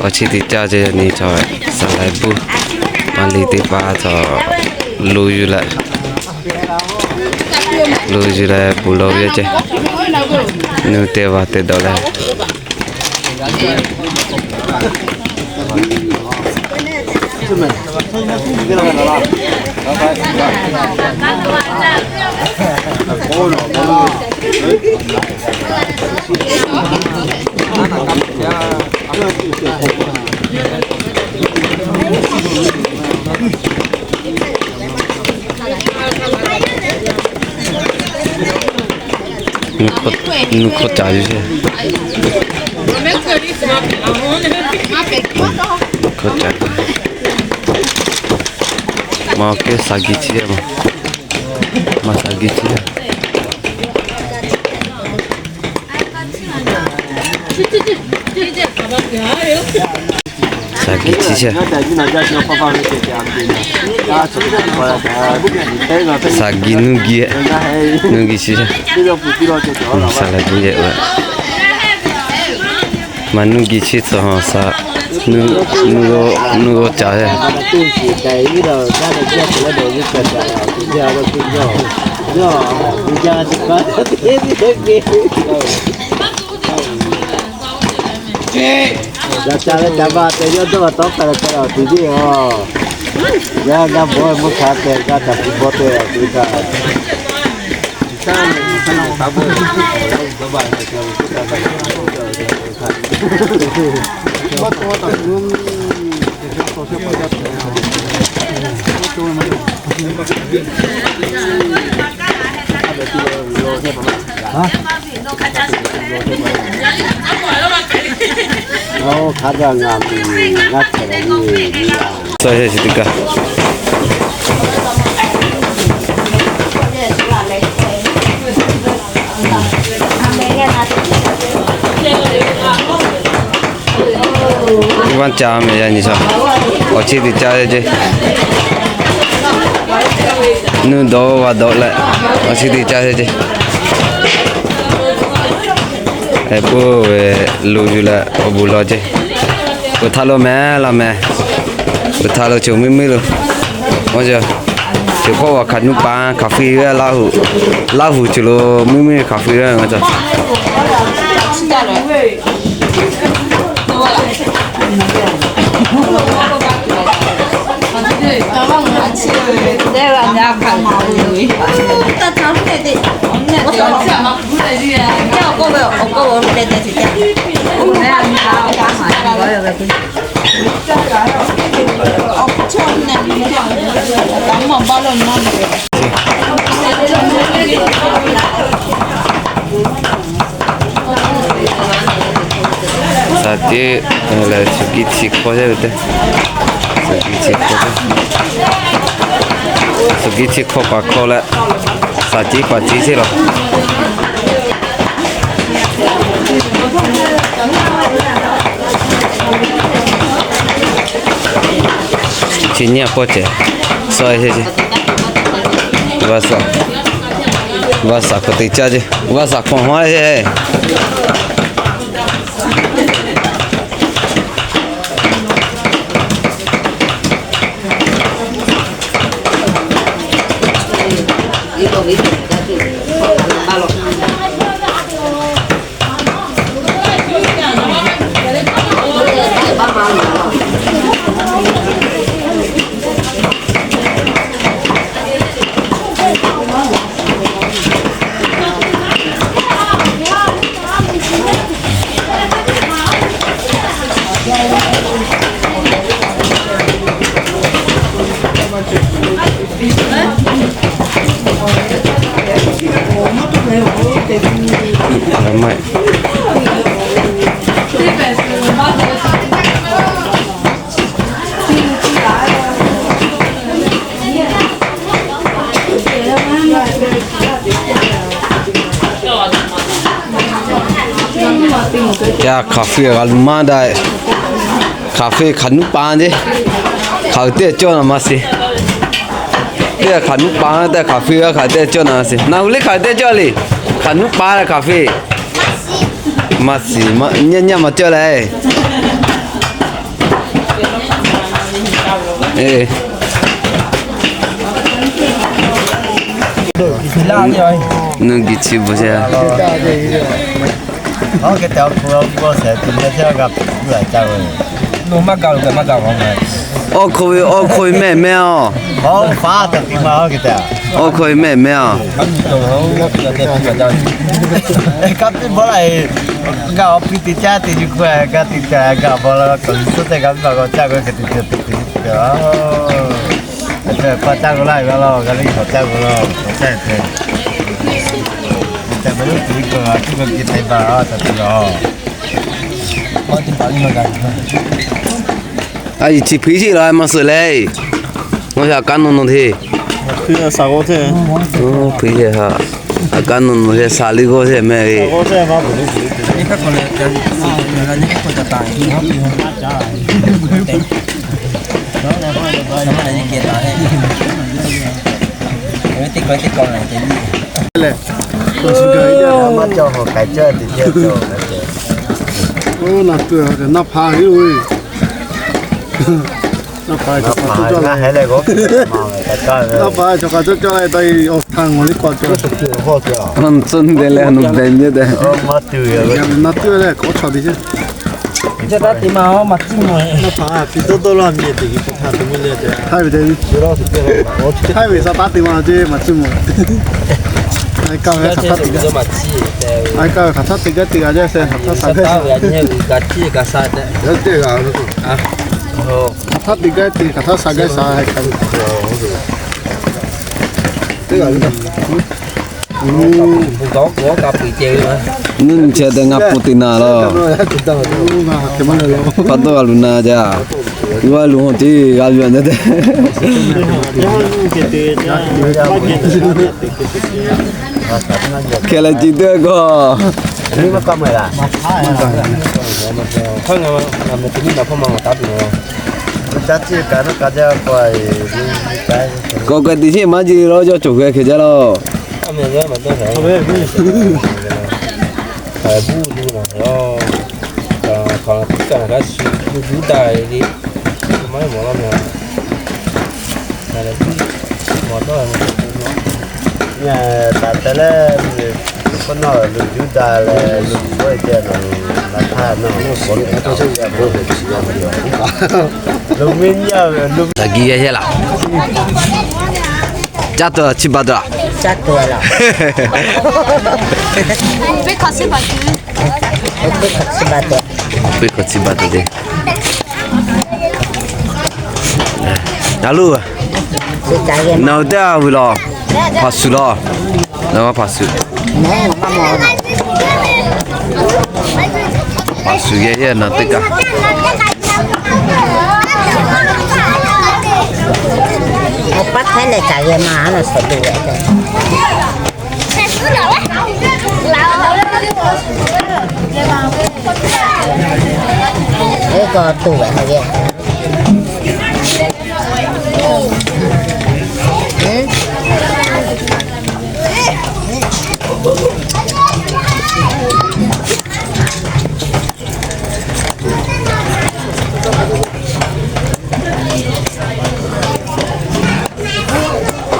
Awˬ chi teˇ caˇ ceh yaꞈ nyi chaw saˍ laˍ buˇ, maˇ liꞈ teˇ paˍ chaw lo yuˬ leh, lo yuˬ leh bvuhꞈ law ve ceˇ. Nuˇ teˇ vaˇ te dawˬ leh, nuˇ hkawˇ caˍ yuˬ ceˇ. Nuˇ hkawˇ caˍ. Ma kehˉ saˍ giˍ chi ma, ma saˍ giˍ chi. Saˍ giˍ chi shaˍ. Saˍ giˍ nuˇ giˍ, nuˇ giˍ chi shaˍ. Saˍ laˍ buˇ yehˬ la. Ma nuˇ giˍ chi tcuh ha sa, nuˇ, nuˇ g'awˇ caˍ ve. Ca ca ve ca ba te yawˇ dawˇ tawˉ hk'a leh hk'a leh awˬ tuˬ yeˇ-oˬ. Yaˇ g'a bawˇ mvuhˇ hk'a te g'a htaꞈ pu bawˇ te awˬ tuˬ kaꞈ. Suh he chi teˇ kaˇ. Vaˇ ca meh yaꞈ nyi chaw. Awˬ chi teˇ caˇ ceˇ. Nuˇ dawˇ vaˇ dawˆ leh, awˬ chi teˇ caˇ ceˇ. Heh puˇ ve lo yuˬ leh awˬ bvuhꞈ law ceˇ. Peuˬ htaˇ lo meh laˇ meh. Peuˬ htaˇ lo cawˬ meuˇ meuˇ lo. Maˇ cawˬ. Cawˬ hkawˇ g'a hk'aˬ nuˇ pa hk'aˬ hk'e ve Laˇ huˍ, Laˇ huˍ cawˬ lo meuˇ meuˇ hk'aˬ hk'e ve maˇ cawˬ. Saˍ tiˉ leh suhˍ kiˆ chi hkawˇ ceˇ ve teˇ. Suhˍ kiˆ chi hkawˇ teˇ. Suhˍ kiˆ chi hkawˇ paˍ hkawˇ leh, saˍ tiˉ paˍ tiˉ ceˇ law. Chi nyi a pawˇ cehˬ. Suh he ceˇ. Vaˇ saˍ, vaˇ saˍ hk'awꞈ te caˇ ceˇ. Vaˇ saˍ hk'awꞈ haw he. Yaˇ hk'aˬ hk'e g'a lu maˇ daꞈ. Hk'aˬ hk'e hk'aˬ nuˇ pa ceˇ. Hk'aˬ uiˍ teˇ cawˇ na maˇ shiˍ. Teˇ hk'aˬ nuˇ pa teˇ hk'aˬ hk'e g'a hk'aˬ teˇ cawˇ na shiˍ. Na hu liˇ hk'aˬ teˇ cawˇ le. Hk'aˬ nuˇ pa hk'aˬ hk'e. Maˇ shiˍ, nyaˇ nyaˇ maˇ cawˇ leh. Nuˇ giˬ chi bvuhꞈ sheˍ. Awˬ hk'aw ve awˬ hk'aw ve mehˆ mehˆ aˬ. Awˬ hk'aw ve mehˆ mehˆ aˬ. A yiˬ chi hpuiˇ sheˆ la maˇ suh leh, ngaˬ hui aꞈ kaˉ nawˇ nawˇ hteˇ. Hpuiˇ sheˆ ha, aꞈ kaˉ nawˇ nawˇ hteˇ, shaˍ liˇ g'awˇ hteˇ mehˍ ve. Naˇ hpaˍ cawˬ k'a cawˇ cawˇ leh taˇ awˬ htaˇ ngawˬ liˇ k'aw cawˇ. Tcuhˇ de leh nawˬ beh nyi tehꞈ. Naˇ tuˇ leh k'awꞈ chaw te ceˇ. Naˇ hpaˍ piˇ toˆ toˆ laˇ miˬ teꞈ ki hk'aˬ htaˇ te maˇ le tehꞈ. Haiˉ ve haiˉ ve sa taˉ te maˇ ceˇ maˬ ciˇ mawˬ. Haiˉ kaˇ ve hk'aˬ htaˇ te gaˇ, haiˉ kaˇ ve hk'aˬ htaˇ te gaˇ te g'a jaˇ sheh hk'aˬ htaˇ sa gaˇ. Hk'aˬ htaˇ te gaˇ te hk'aˬ htaˇ sa gaˇ sa haiˉ kaˇ ve. Nyi nyi chehˇ te ngaˬ pu te na laˬ. Pa taw g'a luˬ na jaˇ. G'a luˬ hawˬ te g'a luˬ a te. Hkeh leh ci teˇ g'aˇ. K'awꞈ k'ai tiꞈ sheˆ maˇ ji lawˇ, yawˇ cawˬ g'a hkeh jaˇ laˬ. Taꞈ giˇ yehˇ laˬ. Caˇ tuˬ a chi ba tuˬ a? Awˬ piˇ hkawꞈ chi ba tuˬ te. A loˬ, nawˬ hui teˇ g'aˇ vuiˬ laˬ. Hpaˍ shuˍ laˬ. Nawˬ hpaˍ shuˍ. Hpaˍ shuˍ yehˇ yehˇ nawˬ teˇ kaꞈ.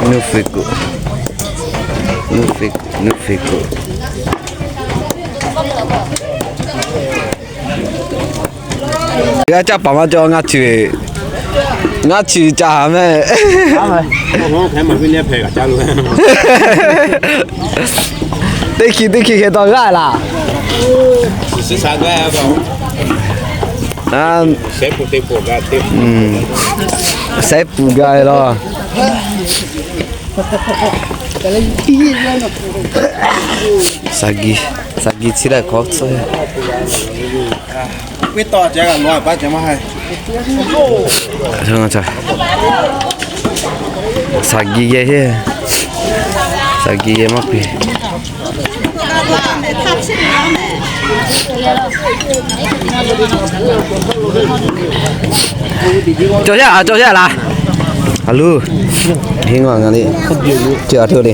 Nuˇ feˍ kuꞈ, nuˇ feˍ kuꞈ, nuˇ feˍ kuꞈ. G'a caˇ paˍ maˇ cawˇ, ngaˇ chi ve, ngaˇ chi ve ca ha mehˆ. Teˇ hkiˬ teˇ hkiˬ hk'e taw g'aˇ laˬ. Sehˉ puˬ gaˇ laˬ. Saˍ gi, saˍ gi chi leh hk'awꞈ tcuhˇ. Saˍ gi yehˇ heˆ. Saˍ gi yehˇ maˇ piˇ. Cawˬ yaˇ a, cawˬ yaˇ laˬ. A loˬ, heˆ ngaˬ ngaˬ le. Cawˬ a htoˆ le.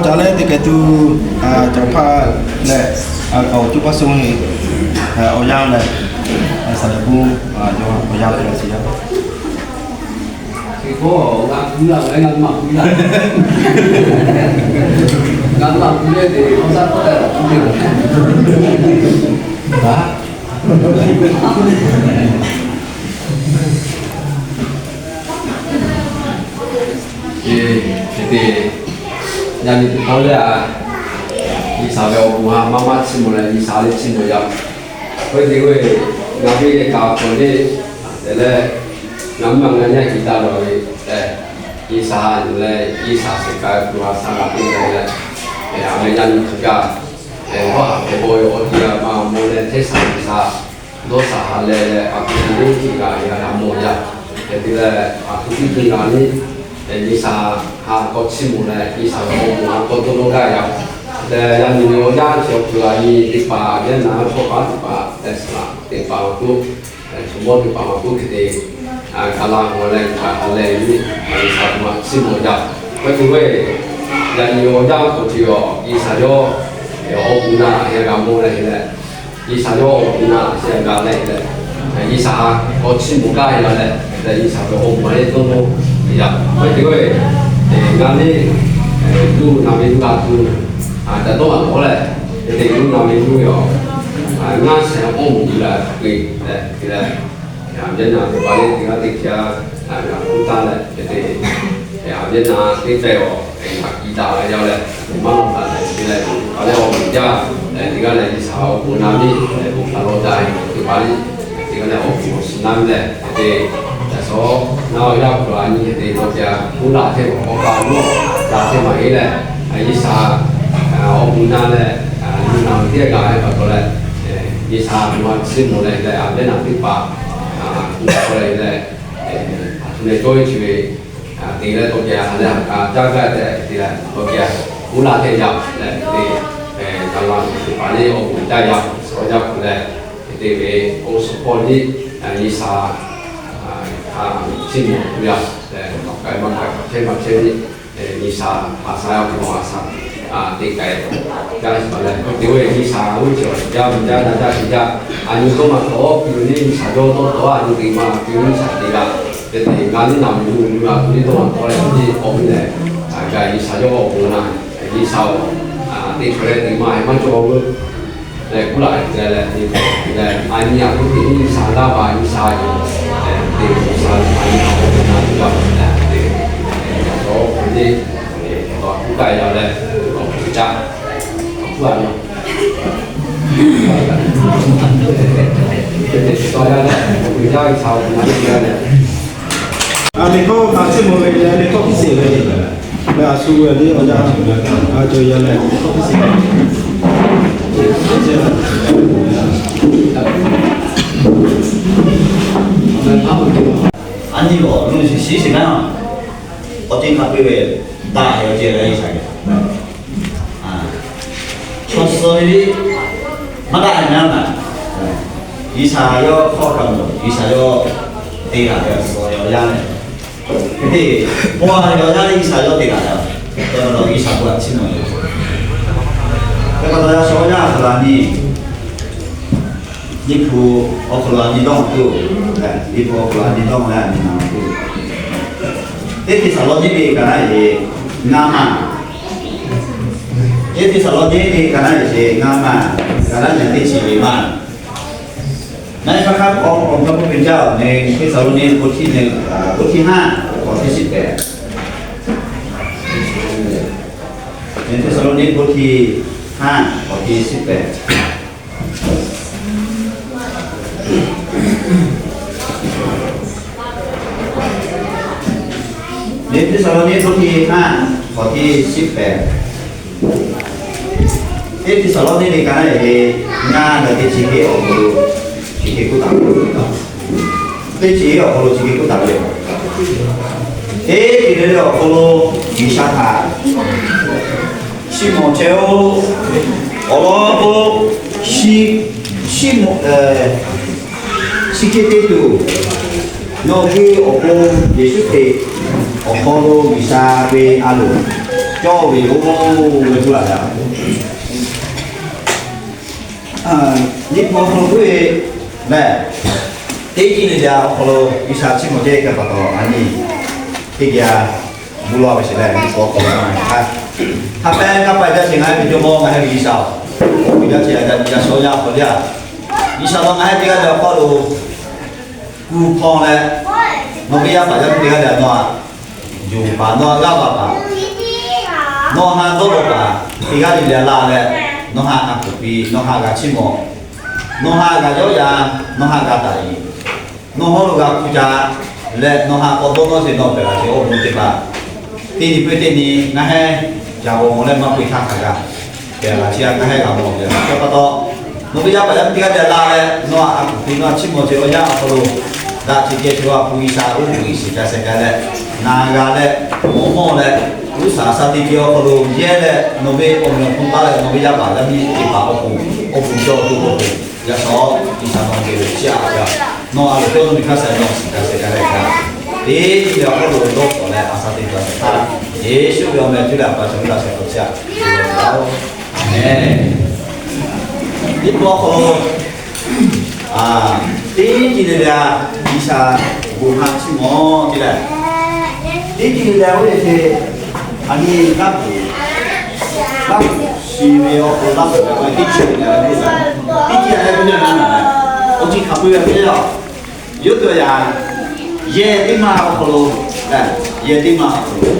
caꞈ leh teˇ k'ai tuˬ, caꞈ hpaˇ leh, awˬ coˇ paˇ suh ve awˬ yanˇ leh, saˍ laꞈ bon, awˬ yanˇ leh a ciˍ yaˇ K'o, ngaˬ kuˬ laˇ, ngaˬ maˇ kuˬ laˇ. Ngaˬ maˇ kuˬ leh te, k'aw saˉ k'oˆ leh kuˬ te laˇ. Baˬ. Eˬ, hk'e te, yaꞈ nyi teˇ hkawˇ leh a, G'uiˬsha ve awˬ bon ha maˇ maˇ chiˇ mvuh leh, G'uiˬsha leh chiˇ mvuh yaˇ. Hk'e te ve, ngaˬ ve leh kaꞈ awˬ hk'aw lo le, te leh, ngaˬ mvuhˇ ma ngaˬ nyaˇ kiˬ taˍ lawˬ ve, G'uiˬsha leh G'uiˬsha sheˍ kaꞈ kuˬ a shaˍ laꞈ te leh, a ve yaˇ nyi hk'aˬ kaꞈ, awˬ ha hpehꞈ bawˬ ve awˬ ti a ma mawˬ leh hteˇ shaˍ G'uiˬsha dawˇ shaˍ ha leh leh, a htoꞈ ma teˇ ceuˬ kaꞈ yaꞈ g'a mawˬ yaˇ. Hk'e te leh, a htoꞈ ma teˇ ceuˬ kaꞈ nyi, G'uiˬsha ha k'awꞈ chiˇ mvuh leh, G'uiˬsha ve awˬ bon ha k'awꞈ dawˇ nawˇ gaˇ yaˇ. Leh yaꞈ nyi ve awˬ yanˇ chi awˬ hk'aw lo a nyi teˇ hpaˍ, yaˇ naˍ chaw paˉ teˇ hpaˍ, leh saˍ laꞈ teˇ hpaˍ awˬ hk'aw lo, chaw mawˇ teˇ hpaˍ awˬ hk'aw lo hk'e te, gaˬ la mawˬ leh, gaˬ ha leh nyi, G'uiˬsha bon ha chiˇ mvuh yaˇ. Hk'e te ve, yaꞈ nyi awˬ yanˇ k'awꞈ chi awˬ G'uiˬsha yawˇ awˬ bon na a hk'e g'a mawˬ leh leh, G'uiˬsha yawˇ awˬ bon na a hk'e g'a leh leh, G'uiˬsha k'awꞈ chiˇ mvuh gaˇ yaˇ leh, leh G'uiˬsha ve awˬ bon a leh dawˇ nawˇ yaˇ. Hk'e te ve, ngaˬ le, tuˬ naˬ ve tuˬ a tuˬ, ca dawˇ a k'awꞈ leh, hk'e te tuˬ naˬ ve tuˬ ve awˬ, ngaˇ shehˍ awˬ mvuhˇ miˬ la hk'e leh, hk'e leh, yaˇ naˍ teˇ hpaˍ le teˇ g'aˇ teˇ hk'e a, ngaˬ kuˇ taˇ leh, hk'e te, yaˇ naˍ teˇ hpehꞈ awˬ, ngaˬ kiˬ daꞈ la yaˇ leh, maˇ lawˬ taˍ leh, hk'e leh, a leh awˬ miˬ jaˇ, teˇ g'aˇ leh G'uiˬsha awˬ bon na miˇ, bon hk'a lawˬ daꞈ teˇ hpaˍ le, teˇ g'aˇ leh awˬ bon awˬ shiˍ na miˇ leh, hk'e te, yaꞈ shawˉ naˆ awˬ yaˇ hk'aw lo a nyi hk'e te lawˬ jaˇ, kuˇ laˬ hteˇ awˬ hk'aw kaꞈ mawˬ laˬ hteˇ maˇ heˆ leh, G'uiˬsha awˬ bon na leh, nyi naˬ teˇ g'aˇ ve pa taw leh, G'uiˬsha bon ma chiˇ mvuh leh leh, a yaˇ naˍ teˇ hpaˍ, kuˇ hk'aw leh leh, a htoꞈ ma cawˇ ve chi ve, te leh tawˇ keh ha leh ha k'a caˇ gaˇ tehꞈ te leh tawˇ keh kuˇ laˬ hteˇ yaˇ leh te, ca la teˇ hpaˍ le awˬ bon jaˇ yaˇ, awˬ jaˇ kuˬ leh, hk'e te ve awˬ suhˍ hpawˇ le, G'uiˬsha chiˇ mvuh tuˬ yaˇ leh, maˇ k'ai maˇ k'ai hk'aˬ chehˇ maˇ chehˇ le, G'uiˬsha a sha yaˇ hk'aw a sha te k'ai gaˇ leh, hk'e te ve G'uiˬsha oˇ ve chi awˬ jaˇ ve jaˇ na jaˇ chi jaˇ, a nyi dawˇ maˇ tawˍ piˇ ve le, G'uiˬsha yawˇ dawˇ tawˍ a nyi te maˇ piˇ ve G'uiˬsha te g'a. Hk'e te ngaˬ le naˬ mvuhˇ miˬ lu a tuˬ le dawˇ maˇ tawˍ leh, hk'e te k'awꞈ ve leh, gaˬ G'uiˬsha yawˇ awˬ bon na, G'uiˬsha awˬ te chaw leh te maˇ heˆ maˇ cawˇ ve leh, kuˇ laˬ te leh, a nyi a hk'e te G'uiˬsha laˇ baˬ G'uiˬsha yoˬ, te G'uiˬsha a nyi a hk'e te na tuˬ yaˇ leh, te awˬ hk'e te, awˬ kuˇ kaˇ yaˇ leh, awˬ kuˇ caˇ, awˬ kuˇ a nyi, te te tawˇ yaˇ leh, awˬ kuˇ caˇ G'uiˬsha awˬ bon na teˇ g'aˇ leh, a liꞈ hkawˇ hk'a chiˇ mvuh ve leh liꞈ hkawˇ hkiˇ sheˍ ve, leh a shu ve le awˬ yanˇ a cawˬ yaˇ leh liꞈ hkawˇ hkiˇ sheˍ ve. A nyi awˬ nuˇ shiˍ shiˍ shiˍ naˉ, awˬ ceuˬ hk'a peu-eˬ ve daꞈ ve awˬ ceuˬ leh G'uiˬsha ve chaw suh ve maˇ daꞈ ve naˉ, G'uiˬsha yawˇ hk'aw kaꞈ mawˬ, G'uiˬsha yawˇ te g'a ve awˬ suh ve awˬ yanˇ leh, hk'e te, bon a ve awˬ yanˇ leh G'uiˬsha yawˇ te g'a ve, hk'e pa taw G'uiˬsha bon a chiˇ mvuh ve, hk'e pa taw yaˇ shaw yaˇ hk'a la nyi Liꞈ hpu awˬ hk'aw lo a nyi dawˇ tuˬ, Liꞈ hpu awˬ hk'aw lo a nyi dawˇ leh a nyi na tuˬ, Teˇ Hteˇsaˍlawˇniˆ ve ka naˉ eˬ ngaˇ maˬ, Teˇ Hteˇsaˍlawˇniˆ ve ka naˉ eˬ ngaˇ maˬ, ka naˉ nyi teˇ chi ve maˬ. Naˉ hk'aˇ hk'aˇ k'awꞈ k'awꞈ hk'a peu-eˬ jaˇ-oˬ, Teˇ Hteˇsaˍlawˇniˆ ve k'o htiˇ nyi, k'o htiˇ haˉ, k'awꞈ htiˇ shiˉ pehˍ. Teˇ Hteˇsaˍlawˇniˆ ve k'o htiˇ haˉ, k'awꞈ htiˇ shiˉ pehˍ. Teˇ Hteˇsaˍlawˇniˆ ve k'o htiˇ haˉ, k'awꞈ htiˇ shiˉ pehˍ. Teˇ Hteˇsaˍlawˇniˆ ve ka naˉ eˬ ngaˇ leh teˇ chi teˇ awˬ hk'aw lo chi hk'e k'oˆ taˍ ve, teˇ chi awˬ hk'aw lo chi hk'e k'oˆ taˍ ve, teˇ chi ve awˬ hk'aw lo G'uiˬsha htaꞈ chi mawˬ chehˇ-oˬ. Awˬ lawn k'o, chi, chi mawˬ, chi hk'e te tuˬ, nawˬ hui awˬ pon Yeˍsuˆ Hkriꞈ awˬ hk'aw lo G'uiˬsha ve a loˍ cawˇ ve yoˬ ve k'oˆ laˇ ve. Liꞈ hpu awˬ hk'aw lo k'oˆ ve lehˬ, teˇ chi ve awˬ hk'aw lo G'uiˬsha chi mawˬ chehˇ ve hk'e pa taw a nyi Teˇ geh bon lawˬ ve sheˍ leh, hk'a hpehꞈ kaˇ paˍ jaˇ sheˍ ngaˬ hui ve Jawˇmawˇ, ngaˬ hui ve G'uiˬsha-oˬ, awˬ bon jaˇ sheˍ, yaꞈ nyi yaꞈ shawˉ yaˇ hk'aw le a, G'uiˬsha nawˬ ngaˬ hui teˇ g'aˇ leh awˬ hk'aw lo kuˬ hk'aw leh, nawˬ ve yaˇ paˍ yaˇ miˇ teˇ g'aˇ leh nawˬ htaꞈ yuˬ paˍ, nawˬ htaꞈ g'aˇ va paˍ, nawˬ htaꞈ dawˇ law paˍ, teˇ g'aˇ le le la leh, nawˬ htaꞈ a kuˬ piˇ, nawˬ htaꞈ g'a chiˇ mawˬ, nawˬ htaꞈ g'a yawˇ yaˇ, nawˬ htaꞈ g'a taˍ iˍ, nawˬ hawˉ lo g'a hpu ca leh nawˬ htaꞈ k'awꞈ dawˇ nawˇ sheˍ, nawˬ pehˬ laˬ sheˍ awˬ bon teˇ hpaˍ, teˇ nyi peuˬ teˇ nyi ngaˬ hui jaˇ g'awˬ mawˬ leh maˇ peuˬ htaˇ hk'a gaˬ pehˬ laˬ sheˍ, ngaˬ hui g'a mawˬ ve. Chi pa taw, nawˬ ve yaˇ paˍ yaˇ miˇ teˇ g'aˇ leh la leh nawˬ htaꞈ a kuˬ piˇ, nawˬ htaꞈ chiˇ mawˬ sheˍ, awˬ yanˇ awˬ hk'aw lo daꞈ chi keh chi a hpu G'uiˬsha uˉ peunˍ shiˍ ca sheh ka leh, na g'a leh, mawˇ mawˇ leh, uˉ saˍ saˍ te ve awˬ hk'aw lo yehˇ leh, nawˬ ve awˬ meꞈ awˬ hponˇ taˉ leh nawˬ ve yaˇ paˍ yaˇ miˇ teˇ hpaˍ awˬ pon, awˬ pon cawˬ tuˬ awˬ pon, yaꞈ shawˉ G'uiˬsha nawˬ geh ve chiˇ aꞈ ve, nawˬ a loˍ cawˇ nawˬ ve hkaˇ suh nawˬ shiˍ ca sheh ka leh ka, teˇ nyi ve awˬ hk'aw lo dawˇ hk'awꞈ leh a sha te ca sheh htaˇ, Yeˍsuˆ ve awˬ meh cuˇ leh a pa cawˬ ve laˇ sheh k'awꞈ chiˇ aꞈ. Aˍmenˍ. Teˇ pawˆ awˬ hk'aw lo teˇ nyi le le a, G'uiˬsha bon htaꞈ chiˇ mawˬ te leh, teˇ nyi le le oˇ ve hk'e, a nyi laˇ tuˬ, laˇ tuˬ shiˍ ve awˬ hk'aw lo laˇ tuˬ ve teˇ nyi le le, teˇ nyi le le, awˬ ceuˬ hk'a peu-eˬ ve teˇ yanˇ, yawˇ tuˬ yaꞈ, yehˬ teˇ maˇ awˬ hk'aw lo, yehˬ teˇ maˇ awˬ hk'aw lo,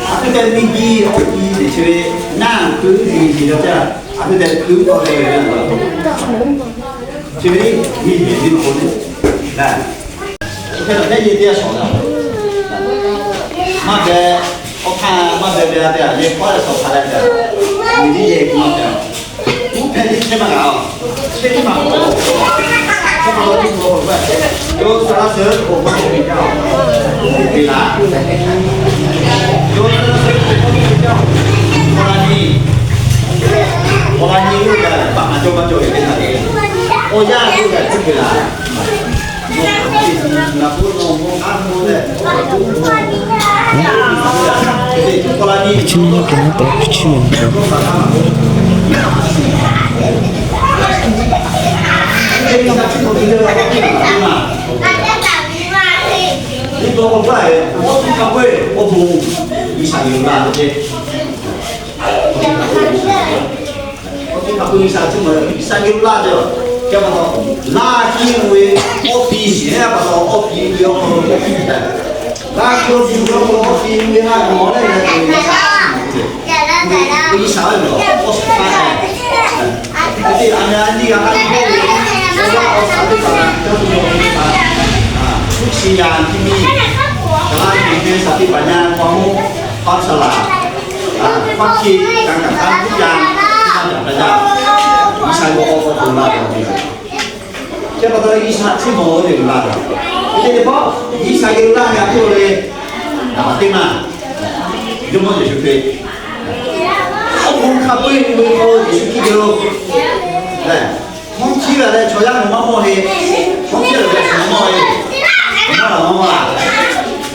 a hk'e te miˬguiˬ awˬ piˍ teꞈ chi ve ngaˬ hui miˬguiˬ yaw ca, a hk'e te hkui k'awꞈ te ve, chi ve miˬguiˬ ve awˬ hk'aw lo, hk'e te yehˬ teˇ yanˇ shawˍ la, maˇ beh, awˬ hk'aˇ maˇ beh ve a te a yehˬ hk'aw leh shawˍ hk'a leh te, miˬguiˬ yehˬ teˇ maˇ te a, uˉ hpehꞈ teˇ chehˇ maˇ g'a, chehˇ teˇ maˇ k'awꞈ, chehˇ maˇ g'a teˇ maˇ k'awꞈ, yawˇ sha laˇ suh k'o maˇ k'awꞈ ve jaˇ, te laˇ, yawˇ sha laˇ suh k'o maˇ k'awꞈ ve jaˇ, k'awꞈ la nyi, k'awꞈ la nyi oˇ gaˬ baꞈ maˍ cawˇ maˇ cawˇ ve teˇ htaˇ, awˬ yanˇ oˇ gaˬ cuˇ ve laˇ. Chi nyi teˇ hpaˍ hpu chiˇ mvuh. Awˬ ceuˬ hk'a peu-eˬ G'uiˬsha geh laˇ ve, G'uiˬsha geh laˇ ve, laˇ kiˇ ve awˬ piˍ shiˍ leh pa taw awˬ piˍ ve awˬ hk'aw lo, laˇ kiˇ awˬ piˍ ve awˬ hk'aw lo awˬ piˍ ve htaꞈ nawˬ leh leh, G'uiˬsha ve awˬ suhˍ htaꞈ, teˇ a meh a nyiˇ g'a hk'a hk'e, awˬ suhˍ teˇ hpaˍ, awˬ suhˍ yaˇ chi miˇ, G'uiˬsha ve shaˍ tiꞈ paˍ nyaˇ hk'aw lo, paˇ saˍ laˍ, paˇ hkiˇ kaꞈ kaꞈ htaˇ hpuˇ ca, maˇ caꞈ hk'a jaˇ, G'uiˬsha ve awˬ hk'aw lo la ve. Chi pa taw G'uiˬsha chiˇ mvuh ve le laˇ ve, teˇ pawˆ G'uiˬsha geh laˇ ve a htoˇ le, teˇ maˇ, Jawˇmawˇ Yeˍsuˆ Hkriꞈ, awˬ bon hk'a peu-eˬ ve k'o Yeˍsuˆ Hkriꞈ geh lo, lehˬ, hawˉ hkiˉ la leh chaw yaˇ mawˬ maˇ mawˇ le, hawˉ hkiˉ la leh chaw mawˇ le, mawˇ la mawˇ la,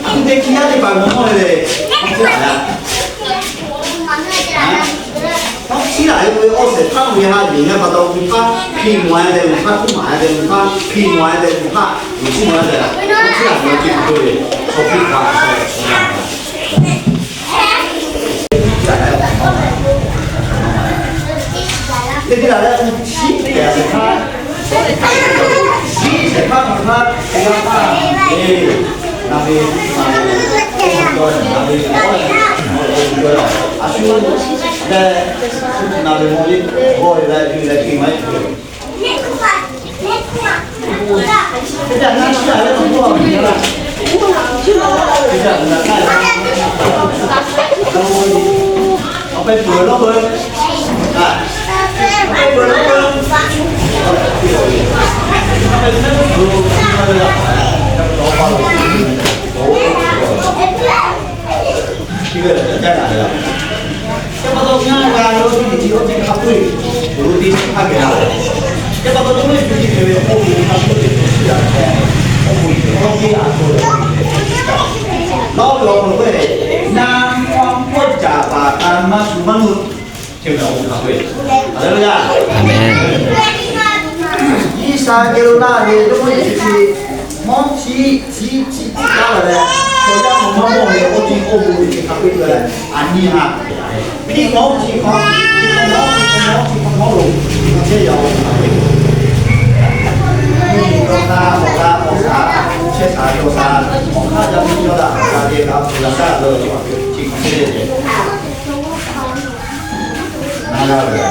a htoꞈ te hkiˇ yaˇ teˇ hpaˍ mawˬ maˇ le, hawˉ hkiˉ la leh, hawˉ hkiˉ la ve awˬ shehˍ hpaˇ ve ha yuˬ leh pa taw, hk'aˬ hk'e hpiˇ mawˬ-e leh, hk'aˬ hk'e maˍ-e leh, hk'aˬ hk'e hpiˇ mawˬ-e leh, hk'aˬ hk'e hpiˇ mawˬ-e leh, hawˉ hkiˉ la ve awˬ ceuˬ hk'a peu-eˬ chaw hpiˇ hpaˇ Teˇ hpaˍ lehˬ, shiˉ hpehꞈ shehˍ hpaˇ, shiˉ shehˍ hpaˇ hk'a hk'aˇ, teˇ g'aˇ hpaˇ, e, na ve, na ve, na ve, a shu leh, na ve mawˇ ve, g'awˇ ve leh, yuˬ leh, hkiˇ maˇ heˆ. Chi ve lehˬ, ca caˇ g'a ve yoˬ. Chi pa taw ngaˬ g'a ve awˬ ceuˬ teˇ ceuˬ hk'a peu-eˬ, awˬ lo teˇ ceuˬ hk'a geh la ve. Chi pa taw, teˇ ceuˬ teˇ ceuˬ ve awˬ bon hk'a peu-eˬ, awˬ bon hk'a peu-eˬ, awˬ bon hk'a peu-eˬ, lawˇ ve awˬ hk'aw lo k'oˆ ve, na hkawˇ hkawˇ caˍ paˍ htaꞈ maˇ shuˍ maˇ nuˇ. Chi ve awˬ bon hk'a peu-eˬ. Haˍleˍluˆyaˇ. G'uiˬsha geh lo laˇ ve Jawˇmawˇ Yeˍsuˆ Hkriꞈ, mawˇ htiˆ htiˆ htiˆ htiˆ taˉ la leh, Yaˇ hpu maˇ mawˇ ve k'oˆ tiˉ k'oˆ bon ve chi hk'a peu-eˬ leh, a nyi ha, piˇ mawˇ chi hk'awꞈ, piˇ mawˇ chi hk'awꞈ, mawˇ chi hk'awꞈ mawˇ lo, a chehˇ yaw, nyi dawˇ htaˇ, dawˇ htaˇ, awˬ shaˍ, chehˇ shaˍ yaw shaˍ, awˬ hk'aˇ yaˇ piˇ yawˇ daꞈ, a g'a ve g'a hpu g'a shaˉ leh, chi hk'awꞈ chehˇ ve, na g'a ve,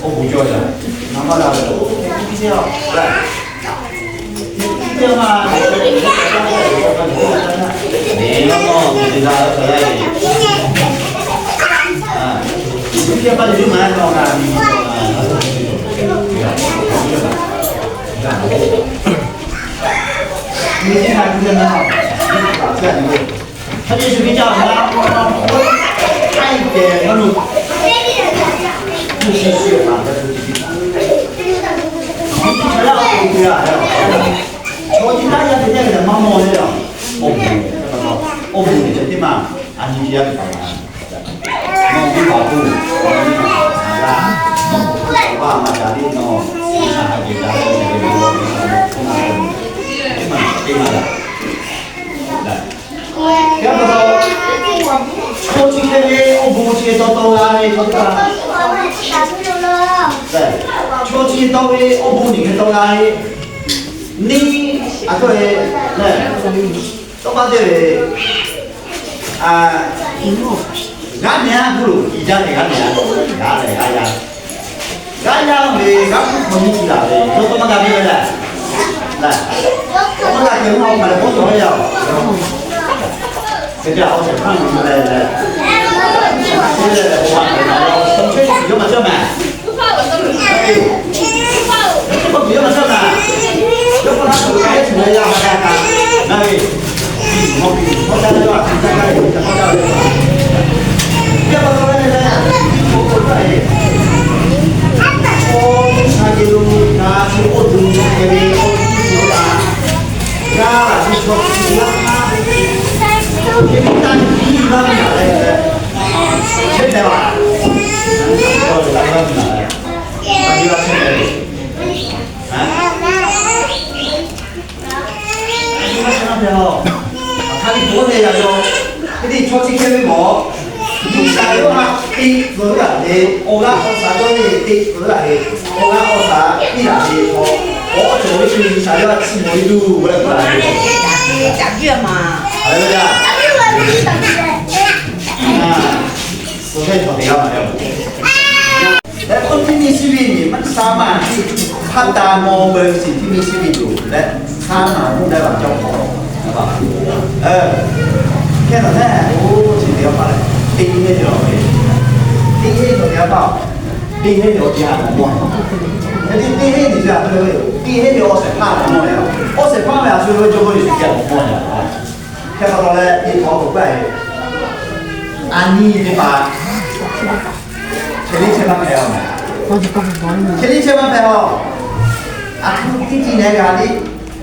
oˇ bon cawˇ yaˇ, na maˇ g'a ve, oˇ bon cawˇ yaˇ. Chaw chi taˇ yaˇ te teˇ g'aˇ leh, awˬ bon, awˬ bon lehˬ ceh teˇ maˇ, a nyi chi yaˇ ve paˍ laˬ. Nawˬ hui baˬ k'o, nawˬ hui maˍ g'a, nawˬ hui baˬ maˍ g'a le, nawˬ hui shaˍ ha geh g'a le, nawˬ hui shaˍ ha geh g'a le, teˇ maˇ teˇ maˇ g'a. Yaˇ pa taw, chaw chi hk'e ve awˬ bon chi taw taw g'a ve chaw teˇ hpaˍ, chaw chi taw ve awˬ bon nyi hk'e taw g'a ve, neˇ, a htoꞈ ve, tawˇ pa te ve, a, g'aˇ nehˬ a hk'oˆ lo i jaˇ ve g'aˇ nehˬ a, g'aˇ nehˬ g'aˇ yaˇ, g'aˇ yaˇ ve g'aˇ hpu hk'aw nyi chi laˬ ve, yawˇ tawˇ maˇ g'a ve leh, leh, tawˇ maˇ g'a kehˬ ve hk'aw hk'aˬ leh k'oˆ cawˬ ve yaˇ-oˬ. Hk'e te awˬ shehˍ hpaˇ nyi leh leh, te leh leh, yawˇ maˇ cawˇ mehˍ. Yawˇ k'oˆ tuˬ yawˇ maˇ cawˇ mehˍ. Yawˇ k'oˆ laˇ tuˬ hk'a hehˉ tuˬ leh yaˇ maˇ g'a kaꞈ, ngaˬ ve Hk'a liꞈ k'oˆ ve yaꞈ yaw, hk'e te chaw chi hk'e ve mawˬ, G'uiˬsha yawˇ htaꞈ te tcuh laˇ ve, awˬ g'aˇ awˬ shaˍ yawˇ ve te tcuh laˇ ve, awˬ g'aˇ awˬ shaˍ piˇ laˇ ve chaw, awˬ cawˬ ve G'uiˬsha yawˇ htaꞈ chiˇ mvuh ve tuˬ g'a k'oˆ laˇ ve. Haleˍluˍyaˇ. Leh k'oˆ, ที่มีชีวิต maˇ shaˉ maˬ tiˉ, hpaˇ taˍ mawˬ ve chi ที่มีชีวิต yoˬ leh, shaˉ maˬ mvuhˇ daꞈ ve cawˇ hk'awꞈ, hk'e taꞈ leh, oˇ chi teˇ g'aˇ paˇ leh, teˇ heˆ ve lawˬ ve, teˇ heˆ ve teˇ g'aˇ paˇ, teˇ heˆ ve awˬ ti ha mawˬ mawˇ, teˇ heˆ ve chi a hk'e ve, teˇ heˆ ve awˬ shehˍ hpaˇ mawˬ mawˇ leh, awˬ shehˍ hpaˇ ve a shu ve jawˇmawˇ Yeˍsuˆ Hkriꞈ mawˬ mawˇ leh, hk'e pa taw leh teˇ hk'awꞈ k'oˆ k'ai, a nyi teˇ hpaˍ Hk'e liˇ chehˇ maˇ hpehꞈ-oˬ. Hk'e liˇ chehˇ maˇ hpehꞈ-oˬ. A htoꞈ ma tiˉ tiˉ nehˬ g'a tiˉ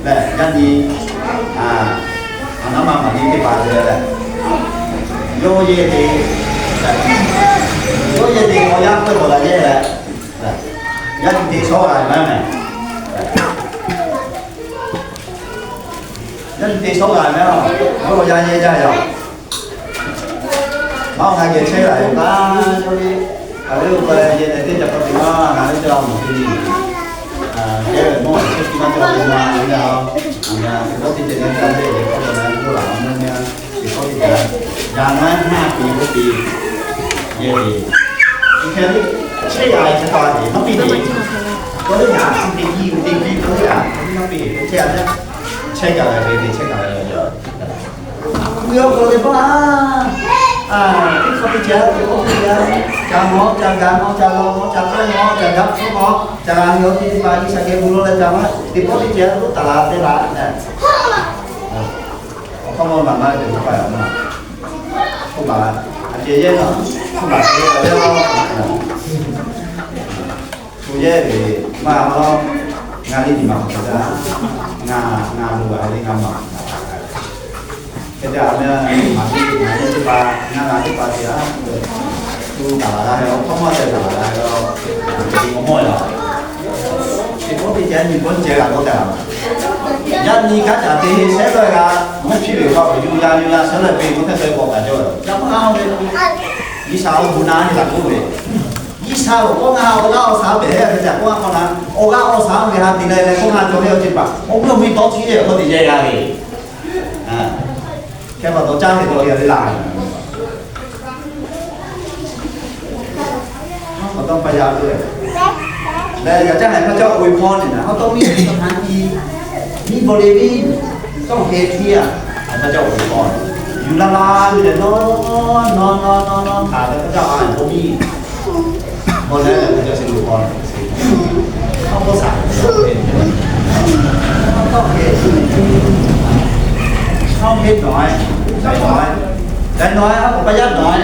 lehˬ, yaˇ nyi, a, a naˉ ma maˬ nyi teˇ hpaˍ te leh, yawˇ yehˬ te, yawˇ yehˬ te k'awꞈ yaˇ hk'e k'awꞈ la yehˬ leh, yaˇ nyi te shawˉ g'a maˇ mehˍ. Yaˇ nyi te shawˉ g'a maˇ-oˬ. Yawˇ yaˇ yehˬ jaˇ yaˇ-oˬ. Maˇ awˬ na geh chehˇ g'a ve pa, yawˇ ve, a ve oˇ pa leh yehˬ leh teˇ ca pa te maˇ g'a ve ca mawˬ te, a, yehˬ leh mawˇ chehˇ ti maˇ ca ve maˇ g'a ve, a, a, teˇ pawˆ teˇ ceh leh ca ve yehˬ k'awꞈ leh k'oˆ laˬ maˇ mehˍ. Teˇ pawˆ teˇ ceh leh, yaꞈ nyi maˇ te k'oˆ te, yehˬ te, hk'e te, chehˇ g'a ve chehˇ pa te maˇ piˇ te. K'oˆ ve yaꞈ chi te kiˇ te kiˇ k'oˆ ve yaꞈ maˇ piˇ te chehˇ g'a ve, chehˇ g'a ve te chehˇ g'a ve. Hkui awˬ hk'aw lo teˇ pawˆ a, a, teˇ hk'awꞈ teˇ ceh teˇ pawˆ teˇ ceh, ca mawˬ ca gaˬ mawˬ ca law mawˬ ca k'aˉ mawˬ ca gaˬ hpfuhˇ mawˬ ca g'a ve awˬ ti teˇ hpaˍ G'uiˬsha geh gu lawˇ leh ca maˇ teˇ pawˆ teˇ ceh lo taˍ la te la. Awˬ hk'aw lo maˬ maˇ te maˇ k'ai a maˇ, hk'oˆ baˬ, a ceh yehˇ a, hk'oˆ baˬ te a yehˇ a. Shu yehˇ ve maˇ a, ngaˬ liˇ nyi ma hk'aw ca, ngaˬ, ngaˬ lo a le ngaˬ maˬ. Hk'e te a meh, maˬ teˇ, maˬ teˇ teˇ pa, ngaˬ ngaˬ teˇ pa te a, tu taˍ la g'a ve, awˬ hkawˇ maˇ te taˍ la g'a ve, awˬ mawˇ yaˇ. Teˇ pawˆ teˇ ceh nyi pawˆ ceh g'a k'oˆ te a. Yaꞈ nyi kaˉ caˍ te shehˉ lawˇ g'a, mvuhˇ hpiˇ ve hk'a yuˬ la yuˬ la shehˉ lawˇ ve mvuhˇ hk'aˇ te k'awꞈ kaꞈ jaw. Yaꞈ hk'aˇ a ve G'uiˬsha awˬ bon na ve laꞈ k'oˆ ve, G'uiˬsha awˬ k'aw ngaˬ ha awˬ g'aˇ awˬ shaˍ pehꞈ ve htaꞈ k'oˆ a hk'aw na, awˬ g'aˇ awˬ shaˍ ve ha te la leh k'oˆ ngaˬ cawˬ ve awˬ ceuˬ paˍ awˬ mvuhˇ awˬ miˬ tawˇ chi ve awˬ hk'aw te jehˇ g'a ve. Hk'e pa taw caˇ ve tawˇ ya ve laˇ. Hk'aw tawˇ pa ya ve leh, leh g'a caˇ haiˬ hk'a caˇ อวยพร ve naˬ, hk'aw tawˇ miˇ ve tawˇ hk'a nyi, miˇ bawˬ le miˇ tawˇ hk'e htiˇ a, hk'a caˇ อวยพร yuˬ la la ve leh nawˇ nawˇ nawˇ nawˇ nawˇ htaꞈ ve hk'a caˇ a ve k'o miˇ bawˬ le leh hk'a caˇ อวยพร hk'aw k'oˆ shaˍ ve, tawˇ hk'e, tawˇ hk'e nawˬ, daiˬ nawˬ, daiˬ nawˬ, hk'aw pa yaˇ nawˬ,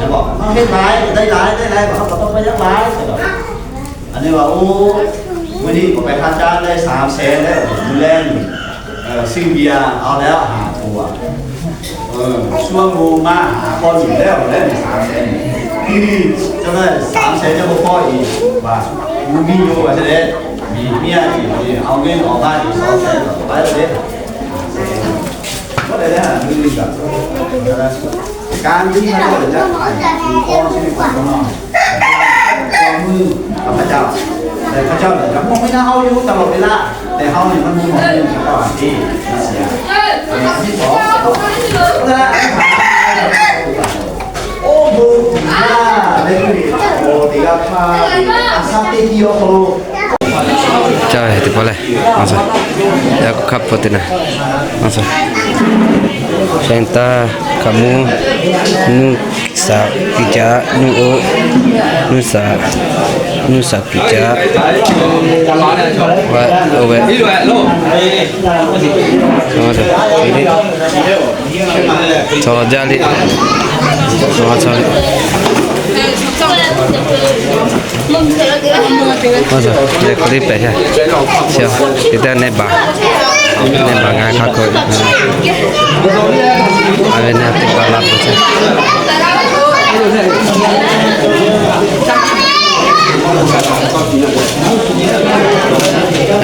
hk'aw hk'e laiˉ, daiˇ laiˉ, daiˇ laiˉ, hk'aw pa yaˇ laiˉ. A nyi wa oˇ, mvuhˇ nyi k'awꞈ k'ai hk'a caˇ leh สามแสน leh awˬ yuˬ leh, suˇ biˇ a, a leh a haˍ k'oˆ a, suˇ a mo maˇ haˍ k'aw yuˬ leh awˬ leh สามแสน tiˇ, caˇ leh สามแสน yaˇ k'o k'awˇ iˍ, wa, mvuhˇ miˇ yoˬ wa chehˇ leh, miˬ miˇ a iˍ, awˬ miˇ awˬ maˇ iˍ สองแสน leh, k'awꞈ k'ai leh, k'awꞈ leh leh a mvuhˇ miˇ gaˬ Ka nyi ma lawˬ leh jaˇ, k'aw chi ve k'awꞈ nawˬ, k'aw mvuhˇ, a hk'a caˇ, leh hk'a caˇ leh kaꞈ mvuhˇ miˬ na haw yuˬ taˍ lawˬ ve laˇ, leh haw nyi ma mvuhˇ miˬ na haw a tiˉ, a, a, oˇ bon yaˇ leh teˇ g'aˇ hk'aˇ ve a shaˉ teˇ tiˉ awˬ hk'aw lo Caˇ ve teˇ hpaˍ lehˬ, a shu, yaꞈ k'o hk'a peu teˇ naˍ, a shu, shehˍ taˇ, hkaꞈ mvuhˇ, nuˇ shaˍ kiˍ caꞈ, nuˇ oˆ, nuˇ shaˍ, nuˇ shaˍ kiˍ caꞈ, oˇ ve, a shu, caˇ liꞈ, a shu, a shu, leh hk'aw liˇ pehꞈ shaˍ, chi, te teˇ nehˇ baˬ, nehˇ baˬ ngaˬ hk'a hk'aw, a ve nehˇ teˇ hpaˍ la peuˬ shaˍ.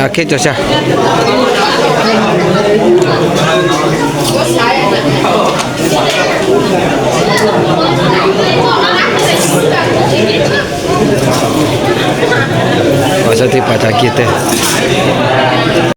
A hk'e cawˬ shaˍ. Awˬ shaˉ teˇ hpaˍ ca kiˇ te.